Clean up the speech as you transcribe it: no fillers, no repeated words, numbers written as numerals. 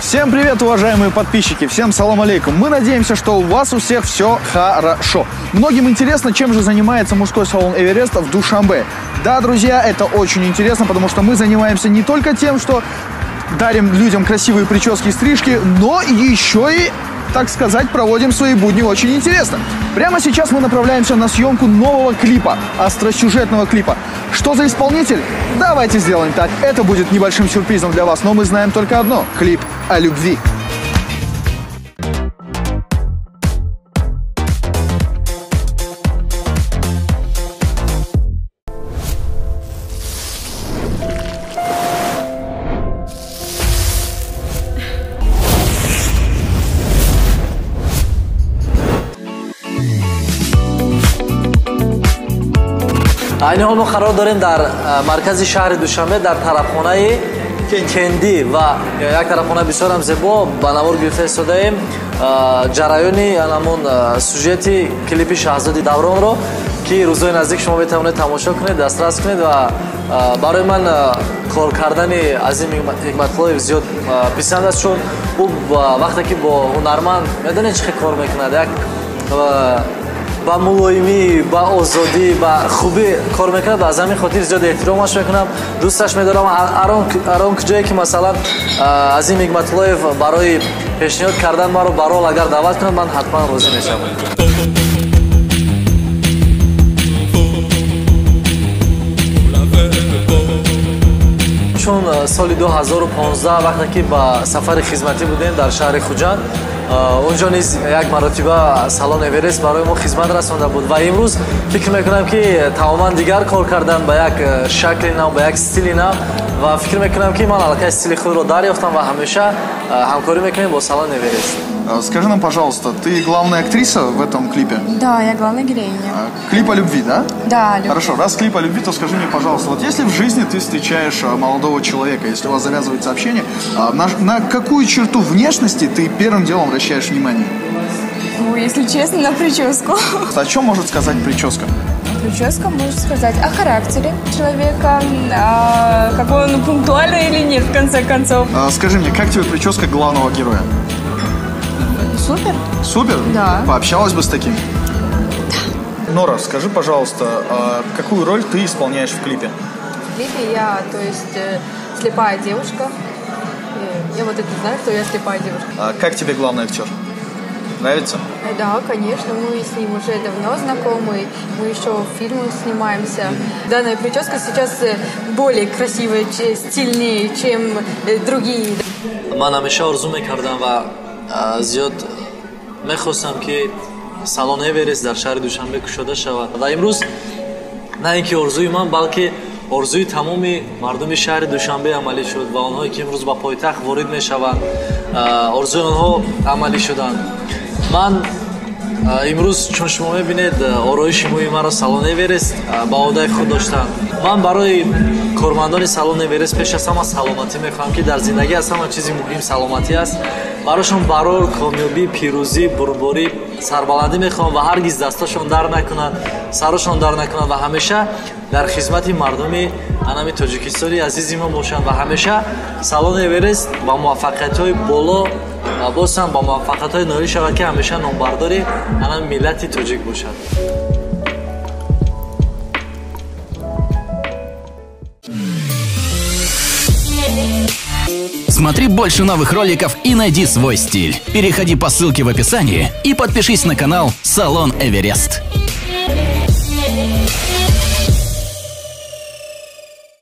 Всем привет, уважаемые подписчики, всем салам алейкум. Мы надеемся, что у вас у всех все хорошо. Многим интересно, чем же занимается мужской салон «Эверест» в Душанбе. Да, друзья, это очень интересно, потому что мы занимаемся не только тем, что дарим людям красивые прически и стрижки, но еще и, так сказать, проводим свои будни очень интересно. Прямо сейчас мы направляемся на съемку нового клипа, остросюжетного клипа. Что за исполнитель? Давайте сделаем так. Это будет небольшим сюрпризом для вас, но мы знаем только одно – клип о любви. Айни ҳол мо қарор дорем дар маркази шаҳри Душанбе, дар тарабхонаи Кендӣ, ва як тарабхонаи бисёрам зебо ба навор гирифта истодаем ҷараёни ҳамон сюжети клипи Шаҳзоди Давронро, ки рӯзҳои наздик шумо метавонед тамошо кунед, дастрас кунед. Ва барои ман кор кардани Азим Ҳикматуллоев зиёд писанд аст, чун ӯ вақте ки бо ҳунарманд медонед чӣ хел кор мекунад, як ба мулоимӣ, ба озодӣ, ба хубӣ кор мекунад. Аз ҳамин хотир зиёд эҳтиромаш мекунам, дӯсташ медорам. Ҳар он ҷое ки масалан Азим Ҳикматуллоев барои пешниҳод кардан маро ба рол агар даъват кунад, ман ҳатман розӣ мешавам. Чун соли 2015 вақте ки ба сафари хизматӣ будем дар шаҳри Хуҷанд, онҷо низ як маротиба салон Эверест барои мо хизмат расонда буд ва имрӯз фикр мекунам, ки тамоман дигар кор кардан ба як шакли нав, ба як стили нав, ва фикр мекунам, ки ман аллакай стили худро дарёфтам ва ҳамеша ҳамкорӣ мекунем бо салон Эверест. Скажи нам, пожалуйста, ты главная актриса в этом клипе? Да, я главная героиня. Клип о любви, да? Да, любви. Хорошо, раз клип о любви, то скажи мне, пожалуйста, вот если в жизни ты встречаешь молодого человека, если у вас завязывается общение, на какую черту внешности ты первым делом обращаешь внимание? Ну, если честно, на прическу. О чем может сказать прическа? Прическа может сказать о характере человека, какой он пунктуальный или нет, в конце концов. Скажи мне, как тебе прическа главного героя? Супер. Супер? Да. Пообщалась бы с таким? Да. Нора, скажи, пожалуйста, какую роль ты исполняешь в клипе? В клипе я, то есть, слепая девушка. Я вот это знаю, что я слепая девушка. А как тебе главный актер? Нравится? Да, конечно, мы с ним уже давно знакомы, мы еще в фильмах снимаемся. Данная прическа сейчас более красивая, стильнее, чем другие. Ман ҳамеша орзу мекардам ва зиёд мехостам, ки салон Эверест дар шаҳри Душанбе кушода шавад. Ва имрӯз на ин ки орзуи ман, балки орзуи тамоми мардуми шаҳри Душанбе амалӣ шуд ва онҳое ки имрӯз ба пойтахт ворид мешаванд, орзуи онҳо амалӣ шуданд. Ман имрӯз, чун шумо мебинед, ороиши мӯи маро салон Эверест ба одаи худ доштанд. Ман барои кормандони салон Эверест пеш аз ҳама саломатӣ мехоҳам, ки дар зиндагӣ аз ҳама чизи муҳим саломатӣ аст. Барошон барор, комёбӣ, пирӯзӣ, бурборӣ, сарбаландӣ мехоҳам ва ҳаргиз дастошон дар накунанд, сарошон дар накунанд ва ҳамеша дар хизмати мардуми анами Тоҷикистони азизи мо бошанд ва ҳамеша салон Эверест ба муваффақиятҳои боло ва боз ҳам ба муваффақиятҳои ноил шавад, ки ҳамеша номбардори анами миллати тоҷик бошад. Смотри больше новых роликов и найди свой стиль. Переходи по ссылке в описании и подпишись на канал «Салон Эверест».